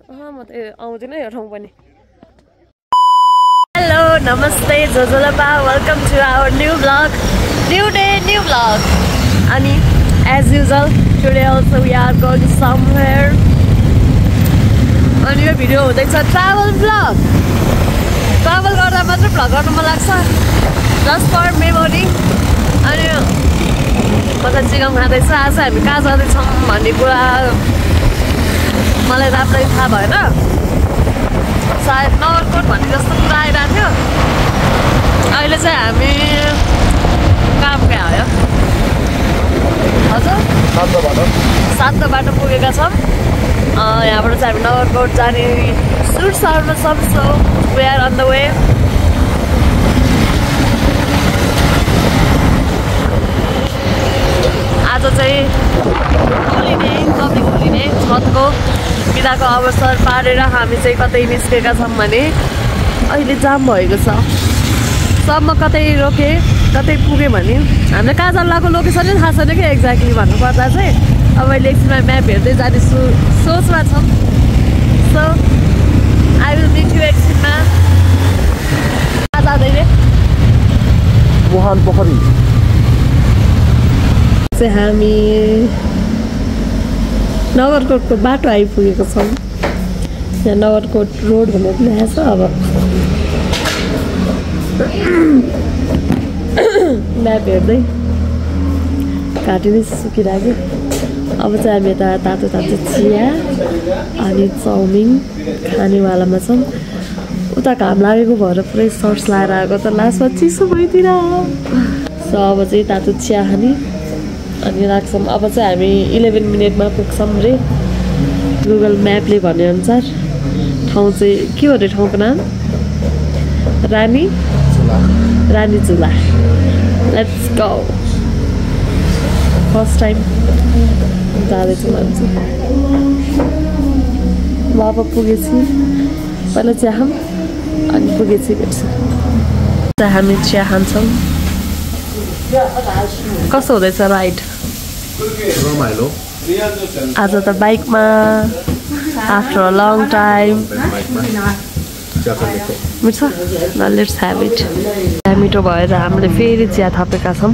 म त आउँदिन यो ठाउँ पनि हेलो नमस्ते जोजोलापा welcome to our new vlog new day new vlog अनि as usual today also we are going somewhere अनि यो भिडियो हुँदैछ ट्राभल ब्लग ट्राभल गर्दा मात्र भ्लग गर्न मन लाग्छ जस्ट फर मेमोरी अनि म त चिकन खाँदैछु आज हामी कहाँ जाँदैछौँ भन्ने कुरा मलाई राम्ररी थाहा भएन सायद नगरकोट भन्ने जस्तो कुरा आइरहेको थियो अहिले चाहिँ हामी कहाँ पुगे आयो हजुर सातो बाटो पुगेका छौँ यहाँबाट चाहिँ हामी नगरकोट जाने सुरसरमा छौँ so we are on the way आज चाहिँ होलिडे पब्लिक होलिडे छठको बिदाको अवसर पारेर हामी चाहिँ कतै निस्केका छौँ भने अहिले जाम भएको छ सबमा कतै रोके कतै पुग्यो भने हामीले कहाँ जानु लागेको लोकेसनै थाहा छैन कि एक्ज्याक्टली भन्नुपर्दा चाहिँ अब अहिले एकछिनमा म्याप हेर्दै जाने सोचमा छौँ so I will meet you एकछिनमा कहाँ जाँदैन मुहान पोखरी चाहिँ हामी नगरकोटको बाटो आइपुगेको छौँ यहाँ नगरकोट रोड भनेर लेखेको छ अब म्याप हेर्दै घाँटी नै सुकिरहेको अब चाहिँ हामी यता तातो तातो चिया अनि चाउमिन खानेवालामा छौँ उता घाम लागेको भएर पुरै सर्ट्स लाएर आएको त लास्टमा चिसो भइदिएर सो अब चाहिँ तातो चिया खाने अनि राख्छौँ अब चाहिँ हामी 11 मिनटमा पुग्छौँ रे गुगल म्यापले भनेअनुसार ठाउँ चाहिँ के हो रे ठाउँको नाम रानी झुला लेट्स गो फर्स्ट टाइम जाँदैछु मान्छे म अब पुगेछु पहिला चिया खाऊँ अनि पुगेछु भेट्छु हामी चिया खान्छौँ कस्तो हुँदैछ राइड रमाइलो आज त बाइकमा आफ्टर अ लङ टाइम मिठो न लेट्स ह्याभ इट मिठो भएर हामीले फेरि चिया थपेका छौँ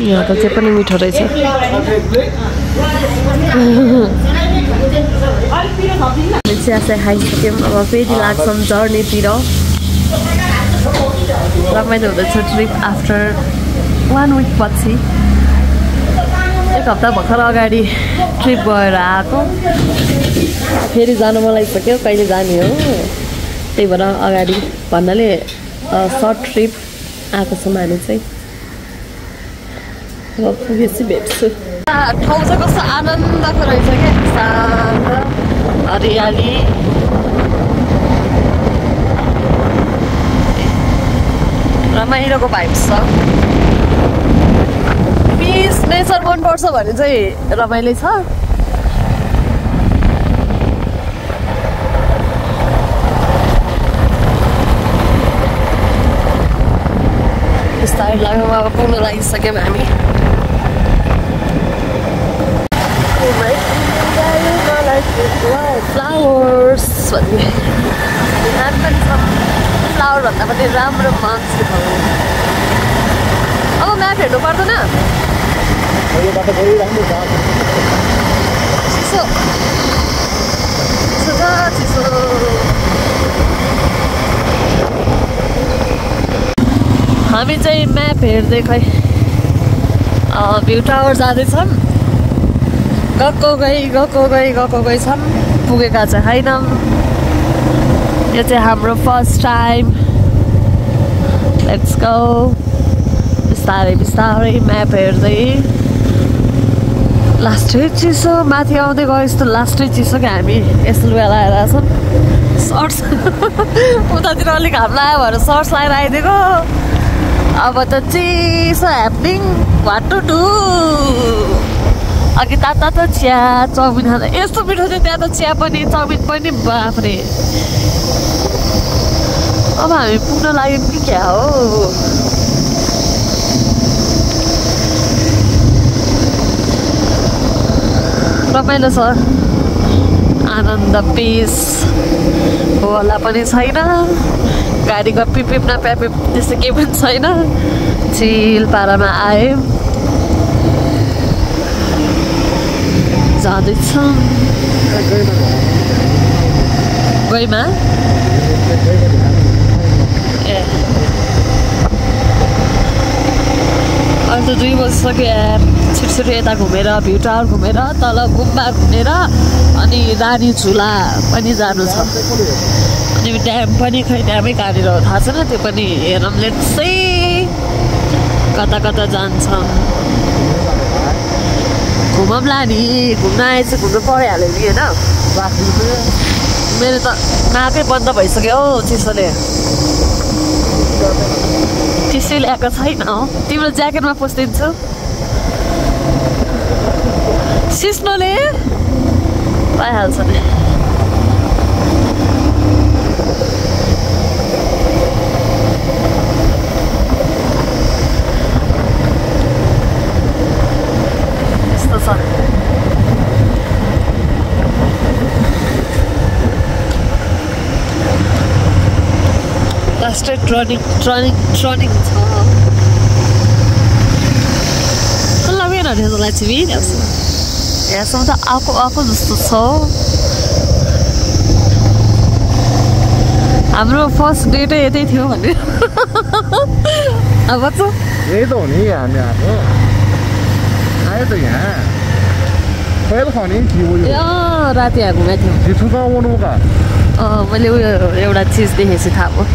यहाँ त चाहिँ पनि मिठो रहेछ चिया चाहिँ खाइसक्यौँ अब फेरि लाग्छौँ जर्नीतिर रमाइलो हुँदैछ ट्रिप आफ्टर 1 विक पछि एक हप्ता भर्खर अगाडि ट्रिप गएर आएको फेरि जानु मन लागिसक्यो कहिले जाने हो त्यही भएर अगाडि भन्नाले सर्ट ट्रिप आएको छौँ हामी चाहिँ अब पुगेपछि भेट्छु ठाउँ चाहिँ कस्तो आनन्दको रहेछ क्या शान्त हरियाली रमाइलोको भाइब्स छ पिस नेचर मनपर्छ भने चाहिँ रमाइलो छ बिस्तारै लाग्यो अब पुग्न लागिसक्यौँ हामी फ्लावर्स भन्ने नाम पनि छ फ्लावर भन्दा पनि राम्रो मान्छे अब म्याप हेर्नु पर्दैन चिसो चिसो हामी चाहिँ म्याप हेर्दै खै भ्यू टावर जाँदैछौँ गएको गई छौँ पुगेका चाहिँ छैनौँ यो चाहिँ हाम्रो फर्स्ट टाइम लेट्स गो बिस्तारै बिस्तारै म्याप हेर्दै लास्टै चिसो माथि आउँदै गयो यस्तो लास्टै चिसो क्या हामी यस्तो लुगा लगाएर छौँ सर्ट्स उतातिर अलिक घाम लाग्यो भएर सर्ट्स लगाएर आइदिएको अब त चिसो ह्यापनिङ वाट टु डु अघि तातो त चिया चाउमिन खाँदा यस्तो मिठो थियो त्यहाँ त चिया पनि चाउमिन पनि बाफ्रे अब हामी पुग्न लाग्यौँ कि क्या हो रमाइलो छ आनन्द पिस होला पनि छैन गाडीको पिपिप न प्यापिप त्यस्तो केही पनि छैन चिल पारामा आयो जाँदैछौँ गइमा ए अहिले त 2 बजिसक्यो यार छिटो यता घुमेर भ्यू टावर घुमेर तल गुम्बा घुमेर अनि रानी झुला पनि जानु छ अनि ड्याम पनि खै ड्यामै कहाँनिर हो थाहा छैन त्यो पनि हेरौँ लेट्सै कता कता जान्छौँ घुमौँला नि घुम्न आएछ घुम्नु परिहाल्यो नि होइन मेरो त नाकै बन्द भइसक्यो हौ चिसोले चिसो ल्याएको छैन हो तिम्रो ज्याकेटमा पस्दिन्छु सिस्नोले पाइहाल्छ नि यस्तो छ लास्टै ट्रनिङ छ लग्यो न त्यसलाई चाहिँ यहाँसम्म त आएको जस्तो छ हाम्रो फर्स्ट डेटै यतै थियो भने अब त यही त हो नि हामी आएको आयो त यहाँ कहिले खाने राति यहाँ घुमेको थियो जिठो कहाँ आउनु का मैले उयो एउटा चिज देखेपछि थाहा भयो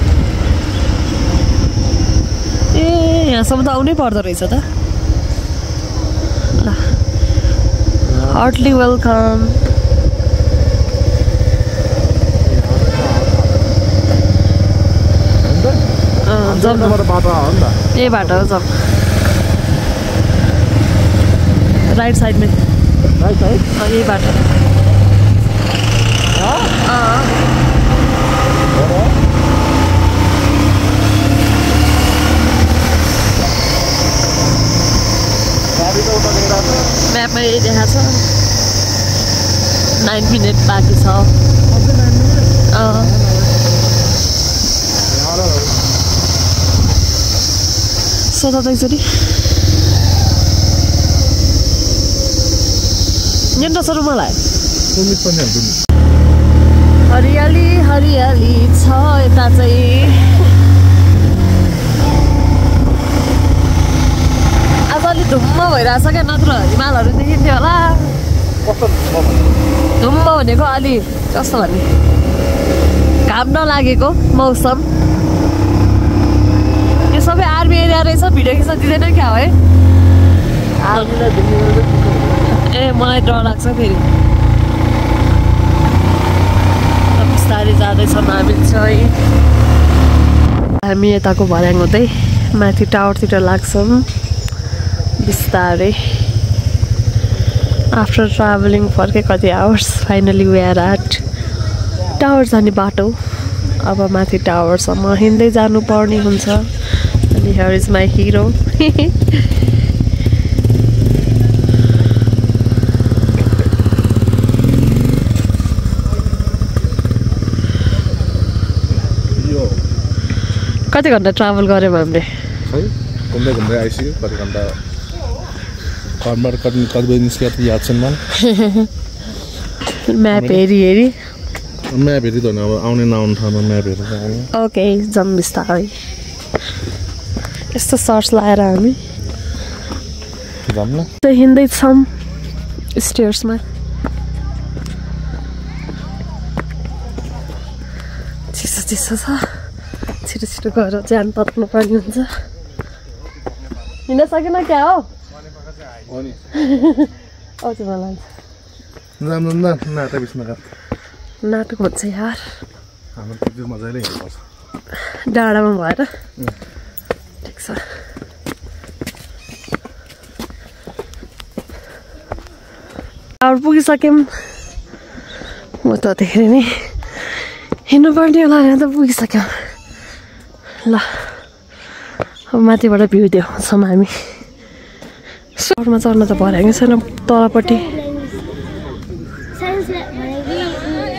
ए यहाँसम्म त आउनै पर्दो रहेछ त ल हार्टली वेलकम यही बाटो हो जाउँ राइट साइड में यही बाटो म्यापमा यही देखाएको छ 9 मिनट बाँकी छ सोध त एकचोटि निन्द मलाई हरियाली हरियाली छ यता चाहिँ आज अलि धुम्म भइरहेछ क्या नत्र हिमालहरू देखिन्थ्यो होला धुम्म भनेको अलि कस्तो भने घाम नलागेको मौसम यो सबै आर्मी एरिया रहेछ भिडियो खिच्न दिँदैन क्या है ए मलाई डर लाग्छ फेरि बिस्तारै जाँदैछौँ हामी चाहिँ हामी यताको भर्याङ हुँदै माथि टावरतिर लाग्छौँ बिस्तारै आफ्टर ट्राभलिङ फर्के कति hours finally we are at tower जाने बाटो अब माथि टावरसम्म हिँड्दै जानुपर्ने हुन्छ अनि हियर इज माई हिरो कति घन्टा ट्राभल गऱ्यौँ हामीले घुम्दै घुम्दै आइसक्यो कति घन्टा घरबाट कति बजी निस्क्यो त याद छैन मलाई म्याप हेरी म्याप हेरी त होइन अब आउने नआउने ठाउँमा म्याप हेरेर आउने ओके जाउँ बिस्तारै यस्तो सर्च लाएर हामी जाऊँ न हिँड्दैछौँ स्टेयर्समा चिसो चिसो छ छिटो छिटो गएर ज्यान तत्नु पर्ने हुन्छ हिँड्न सकेन क्या हो आउँछ मलाई नाटक हुन्छ यार हाम्रो मजाले हिँड्नुपर्छ डाँडामा भएर ठिक छ टावर पुगिसक्यौँ म त त्यतिखेर नै हिँड्नुपर्ने होला यहाँ त पुगिसक्यौँ ल अब माथिबाट भ्यू देखाउँछौँ हामी सहरमा चढ्न त भर्याङै छैन तलपट्टि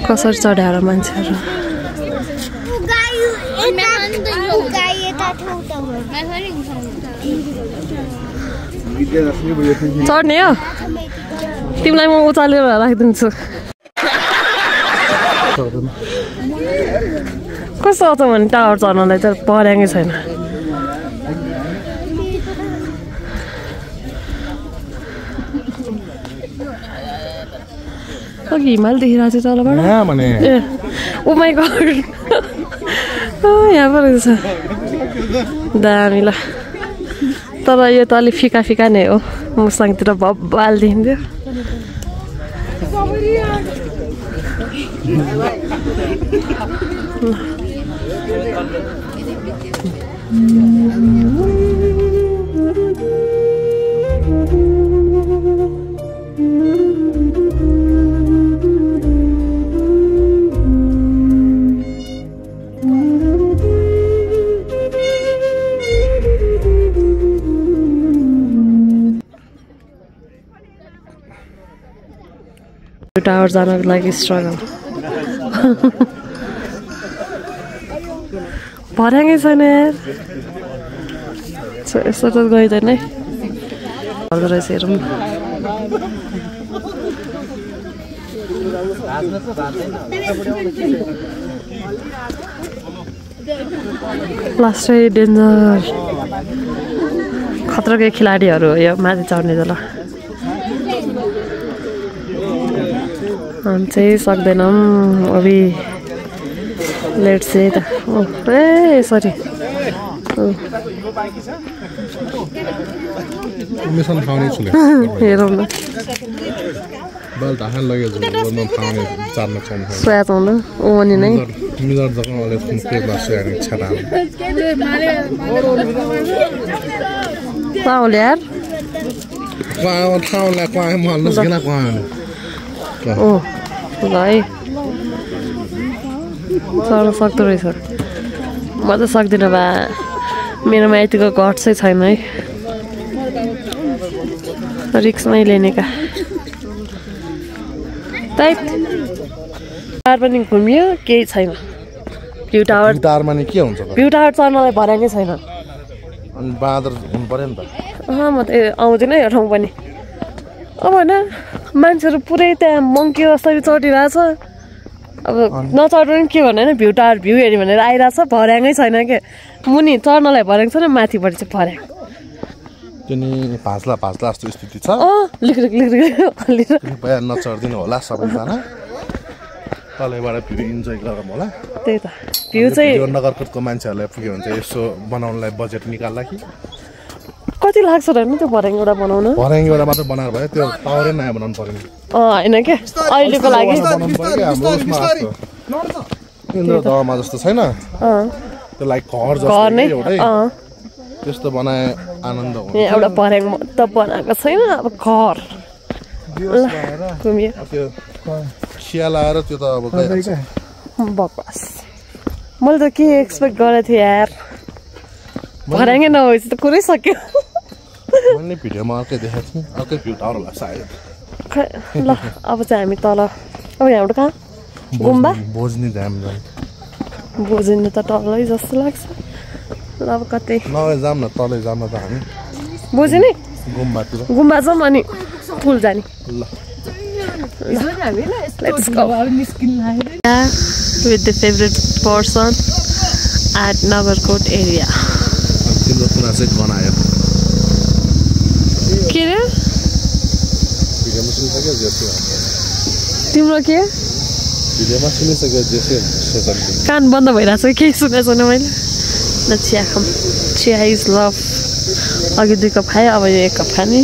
कसरी चढाएर मान्छेहरू चढ्ने हो तिमीलाई म उचालेर राखिदिन्छु कस्तो आउँछ भने टावर चढ्नलाई त पर्याङ्गै छैन हिमाल देखिरहेको थियो तलबाट ए ओ माई गड यहाँ पो रहेछ दामी ल तर यो त अलिक फिका फिका नै हो मुसाङतिर भब्बाल देखिन्थ्यो टावर जानको लागि स्ट्रगल भर्याङै छैन यार यस्तो त गइँदैन है गर्दो रहेछ हेरौँ लास्टै डेन्जर खतराकै खेलाडीहरू यो माथि चढ्ने जला हम चाहिँ सक्दैनौँ अभी लेट चाहिँ त ए सरी हेरौँ न सोया चाउँदा ओनी नै पाउले यार ओ ल है चढ्न सक्दो रहेछ म त सक्दिनँ बा मेरोमा यतिको घट चाहिँ छैन है रिक्स नै लिने का टाइप टावर पनि घुमियो केही छैन भ्यू टावरमा नि के हुन्छ भ्यू टावर चढ्नलाई भर्याङै छैन अनि बाँदर हुनु पर्यो नि त म त आउँदिनँ यो ठाउँ पनि अब होइन मान्छेहरू पुरै त्यहाँ मङ्की जस्तै चढिरहेछ अब नचढ्नु नि के भन्नु होइन भ्यू टावर भ्यू हेऱ्यो भनेर आइरहेछ भर्याङै छैन के मुनि चढ्नलाई भर्याङ छ र माथिबाट चाहिँ भर्याङ त्यो नि भाँच्ला जस्तो स्थिति छ नचढ्दिनु होला सबैजना तलैबाट भ्यू इन्जोय गरौँ होला त्यही त भ्यू चाहिँ नगरकोटको मान्छेहरूलाई पुग्यो भने चाहिँ यसो बनाउनलाई बजेट निकाल्ला कि कति लाग्छ र नि त्यो भर्याङ एउटा बनाउन भर्याङ एउटा मात्र बनाएर भयो त्यो टावरै नयाँ बनाउनु पर्यो होइन के अहिलेको लागि इन्द्रधमा जस्तो छैन त्यो लाइक घर जस्तो एउटै त्यस्तो बनाए आनन्द हुन्छ एउटा भर्याङ त बनाएको छैन अब घर घुमियो त्यो खियाल आएर त्यो त अब बकवास मैले त के एक्सपेक्ट गरेको थिएँ यार भर्याङै नभएपछि त कुरै सक्यो मैले भिडियोमा अर्कै देखाएको थिएँ अर्कै भ्यू टावर होला सायद ल अब चाहिँ हामी तल अब यहाँबाट कहाँ गुम्बा बोझ्ने ड्याम बोझिनु त तलै जस्तो लाग्छ ल अब कतै नभए जाऊँ न तलै जाऊँ न त हामी बोझिने गुम्बातिर गुम्बा जाऊँ अनि पुल जाने ल Let's go with the favorite person at Nagarkot area. तिम्रो कुरा चाहिँ गनायो के रे भिडियोमा सुनिसक्यो जेसो तिम्रो के भिडियोमा सुनिसक्यो जेसो सोचन कान बन्द भइरहेछ केही सुनेको छैन मैले ल चिया खाऊँ चिया इज लभ अघि 2 कप खाएँ अब यो 1 कप खाने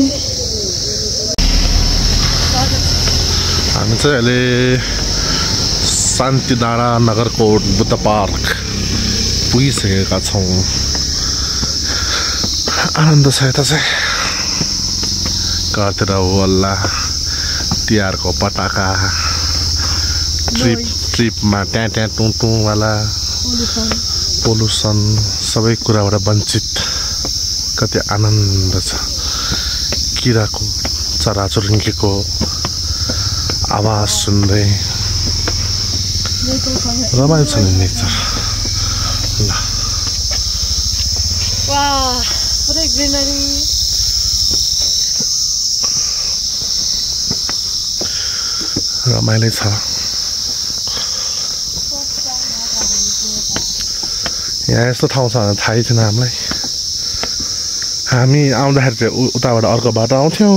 हामी चाहिँ अहिले शान्ति डाँडा नगरकोट बुद्ध पार्क पुगिसकेका छौँ आनन्द छ यता चाहिँ घरतिर होल्ला तिहारको पटाका ट्रिपमा ट्याँ टुवाला पोल्युसन सबै कुराबाट वञ्चित कति आनन्द छ किराको चराचुरुङ्गीको आवाज सुन्दै रमाइलो छ नि नेचर ल वाह पुरै ग्रिनरी रमाइलो छ यहाँ यस्तो ठाउँ छ भनेर थाहै थिएन हामीलाई हामी आउँदाखेरि चाहिँ उताबाट अर्को बाटो आउँथ्यौँ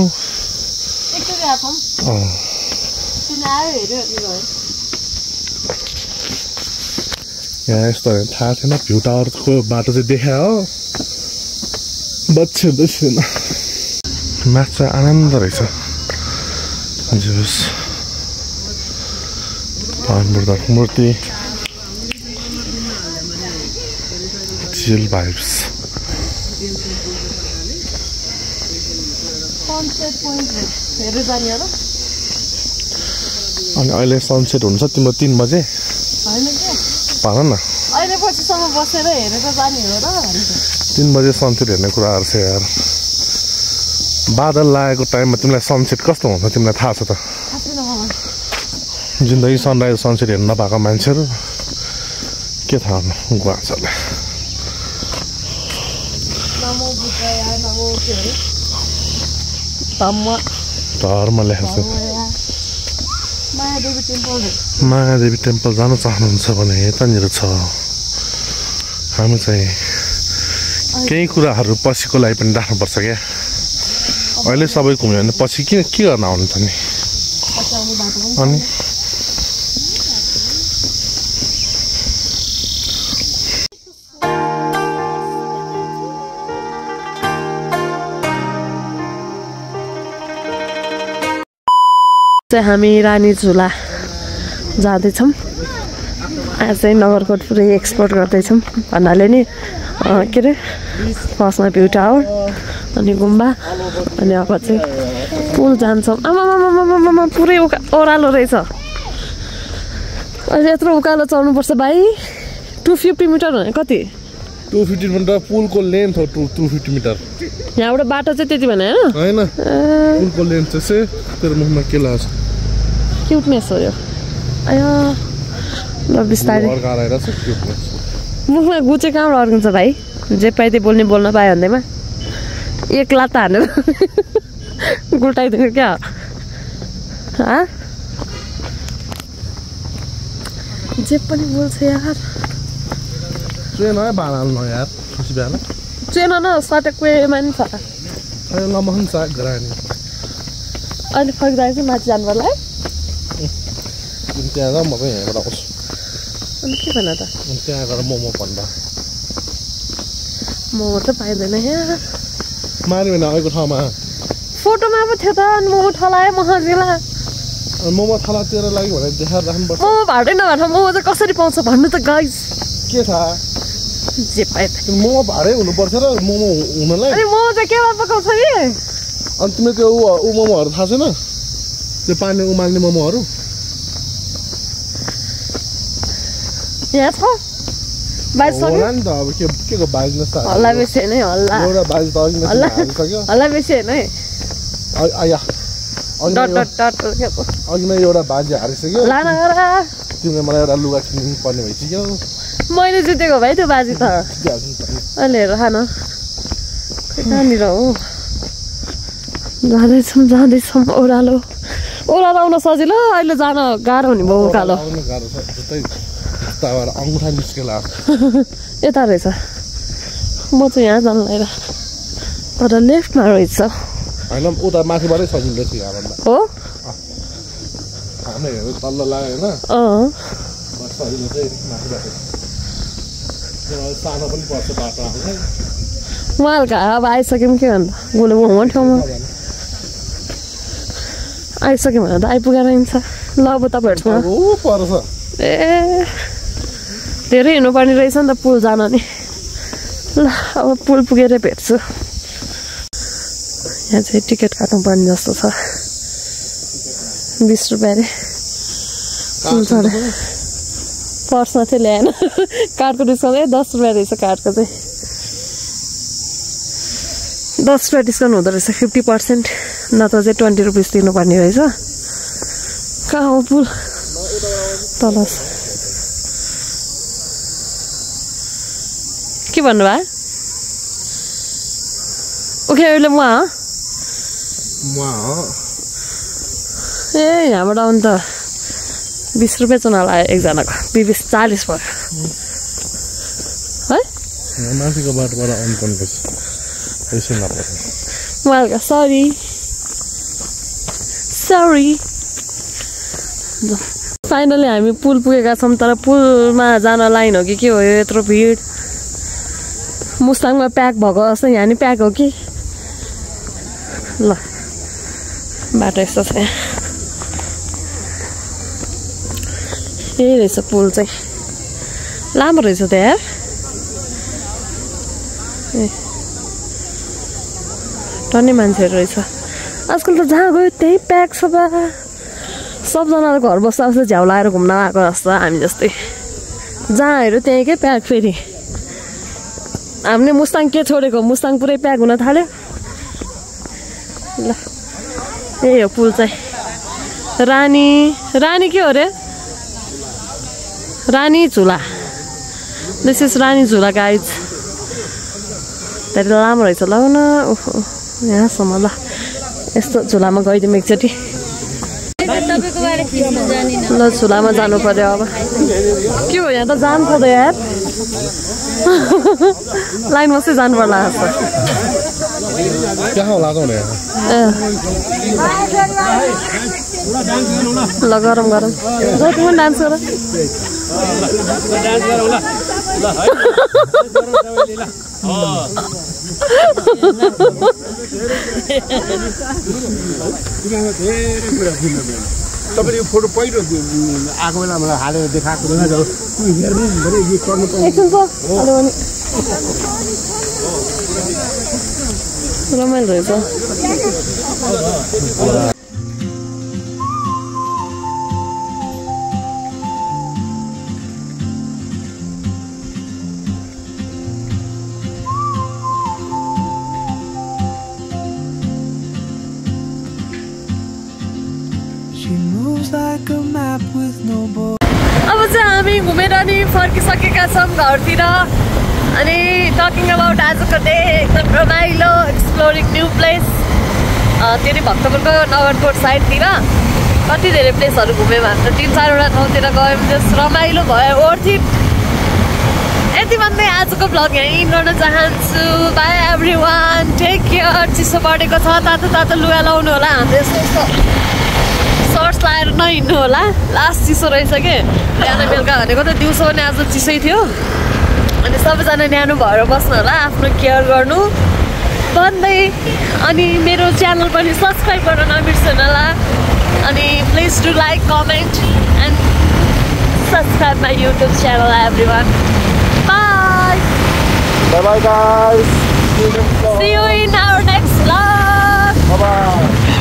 यहाँ यस्तो थाहा थिएन भ्यू टावरको बाटो चाहिँ देखा हो बच्चे छैन माछा आनन्द रहेछ बुद्धको मूर्ति चिल भाइब्स अनि अहिले सनसेट हुन्छ तिम्रो 3 बजे भन न 3 बजे सनसेट हेर्ने कुराहरू छ यार बादल लागेको टाइममा तिमीलाई सनसेट कस्तो हुन्छ तिमीलाई थाहा छ त जिन्दगी सनराइज सनसेट हेर्नु नपाएको मान्छेहरू के थाहा गुवाछलाई धर्म लेखेको छ मायादेवी टेम्पल जान चाहनुहुन्छ भने यतानिर छ हामी चाहिँ केही कुराहरू पछिको लागि पनि राख्नुपर्छ क्या अहिले सबै घुम्यो भने पछि के गर्न आउनु त नि अनि हामी रानी झुला जाँदैछौँ आज चाहिँ नगरकोट पुरै एक्सप्लोर गर्दैछौँ भन्नाले नि के अरे फर्स्टमा भ्यू टावर अनि गुम्बा अनि अब चाहिँ पुल जान्छौँ आमामामामामा पुरै ओह्रालो रहेछ अहिले यत्रो उकालो चढ्नुपर्छ भाइ 250 मिटर भने कति 250 मिटर पुलको लेन्थ हो 250 मिटर यहाँबाट बाटो चाहिँ त्यति भने होइन पुलको लेन्थ चाहिँ तेरो मुखमा के लाग्छ क्युटनेस हो यो आयो ल बिस्तारै मुखमा गुचे कहाँबाट अड्किन्छ भाइ जे पाइ त्यही बोल्न पायो भन्दैमा एक लात हानेर गुल्टाइदिनु क्या जे पनि बोल्छ यार ट्रेन है बानाल्नु यार खुसी बिहान ट्रेन न सटकमा नि छ अहिले लमहन साग गरानी अहिले फर्किँदा चाहिँ माथि जानु पर्ला है त्यहाँ म चाहिँ यहाँबाट आउँछु अनि के भन त त्यहाँ गएर मोमो भन्दा मोमो त पाइँदैन यहाँ मार्यो भने अहिलेको ठाउँमा फोटोमा पो थियो त अनि मोमो ठलायो महाजिला मोमो थला तेरो लागि भनेर देखाएर राख्नुपर्छ मोमो भाडै नभएर मोमो चाहिँ कसरी पाउँछ भन्नु त गाइस के थाहा जे पाए मोमो भाडै हुनुपर्छ र मोमो हुनलाई अनि मोमो चाहिँ केमा पकाउँछ नि अनि तिमीले त्यो ऊ मोमोहरू थाहा छैन त्यो पानी उमाल्ने मोमोहरू यहाँ छ बाइस होला नि त अब के को बाइस जस्तो हल्ला बेसी होइन हल्ला एउटा बाइस त अघि हालिसक्यो हल्ला बेसी होइन है आया अघि नै एउटा बाजी हारिसक्यो तिमीले मलाई एउटा लुगा किन्नु पर्ने भइसक्यो मैले जितेको भाइ त्यो बाजी त अहिले हेर खान कहाँनिर हो जाँदैछौँ ओह्रालो आउन सजिलो अहिले जान गाह्रो हुने भयो उकालो अंगूठा निस्केला यता रहेछ म चाहिँ यहाँ जानु लाग्यो तर लेफ्टमा रहेछ हैन उता माथिबाटै सजिलो छ यहाँभन्दा हो हामी हेर्नु तल्ल लाग्यो हैन सजिलो चाहिँ माथिबाटै सानो पनि पर्छ बाटो आउँछ उहाँहरुको अब आइसक्यौँ के भन्दा गोले वहाँ ठाउँमा आइसक्यौँ भने त आइपुगेर हिँड्छ ल अब तपाईँहरूसँग पर्छ ए धेरै हिँड्नुपर्ने रहेछ नि त पुल जान नि ल अब पुल पुगेर भेट्छु यहाँ चाहिँ टिकट काट्नुपर्ने जस्तो छ 20 रुपियाँ अरे पर्समा चाहिँ ल्याएन कार्डको डिस्काउन्ट 10 रुपियाँ रहेछ कार्डको चाहिँ 10 रुपियाँ डिस्काउन्ट हुँदो रहेछ 50% नत्र चाहिँ 20 रुपिस तिर्नुपर्ने रहेछ कहाँ हो पुल तल के भन्नुभयो ओके अहिले म ए यहाँबाट आउनु त 20 रुपियाँ चुना लाग्यो एकजनाको 40 भयो है माथिको बाटोबाट आउनु पर्नुपर्छ पैसा नपर्ने उहाँहरूको सरी फाइनली हामी पुल पुगेका छौँ तर पुलमा जान लाइन हो कि के हो यत्रो भिड मुस्ताङमा प्याक भएको जस्तो यहाँ नि प्याक हो कि ल बाटो यस्तो छ यहाँ यही रहेछ पुल चाहिँ लामो रहेछ त यार ए टन्ने मान्छेहरू रहेछ आजकल त जहाँ गयो त्यही प्याक छ बा सबजनाले घर बस्दा जस्तो झ्याउ लाएर घुम्न आएको जस्तो हामी जस्तै जहाँ हेऱ्यो त्यहीँकै प्याक फेरि हामीले मुस्ताङ के छोडेको मुस्ताङ पुरै प्याक हुन थाल्यो ल यही हो पुल चाहिँ रानी के हो रे रानी झुला दिस इज रानी झुला गाइज धेरै लामो रहेछ ल न ओहो यहाँसम्म ल यस्तो झुलामा गइदिउँ एकचोटि ल झुलामा जानु पर्यो अब के हो यहाँ त जाम खोज्यो यार लाइन बस्दै जानु पर्ला जस्तो ल गरौँ तिमी पनि डान्स गर तपाईले यो फोटो पहिलो आएको बेला मलाई हालेर देखाएको रमाइलो रहेछ अब चाहिँ हामी घुमेर नि फर्किसकेका छौँ घरतिर अनि टकिङ अबाउट आजको डे एकदम रमाइलो एक्सप्लोरिङ न्यू प्लेस त्यो भक्तपुरको नगरकोट साइडतिर कति धेरै प्लेसहरू घुम्यौँ हामी त 3-4वटा ठाउँतिर गयौँ जस रमाइलो भयो वर्थ इट यति भन्दै आजको भ्लग यहीँ गर्न चाहन्छु बाई एभ्रीवान टेक केयर चिसो बढेको छ तातो लुगा लाउनु होला हाम्रो यस्तो सर्ट्स लाएर नहिँड्नु होला लास्ट चिसो रहेछ कि बिहान बेलुका भनेको त दिउँसो पनि आज चिसै थियो अनि सबैजना न्यानो भएर बस्नु होला आफ्नो केयर गर्नु भन्दै अनि मेरो च्यानल पनि सब्सक्राइब गर्न नबिर्सनु होला अनि please do like comment and subscribe my YouTube channel everyone by by guys See you in our next vlog. Bye bye.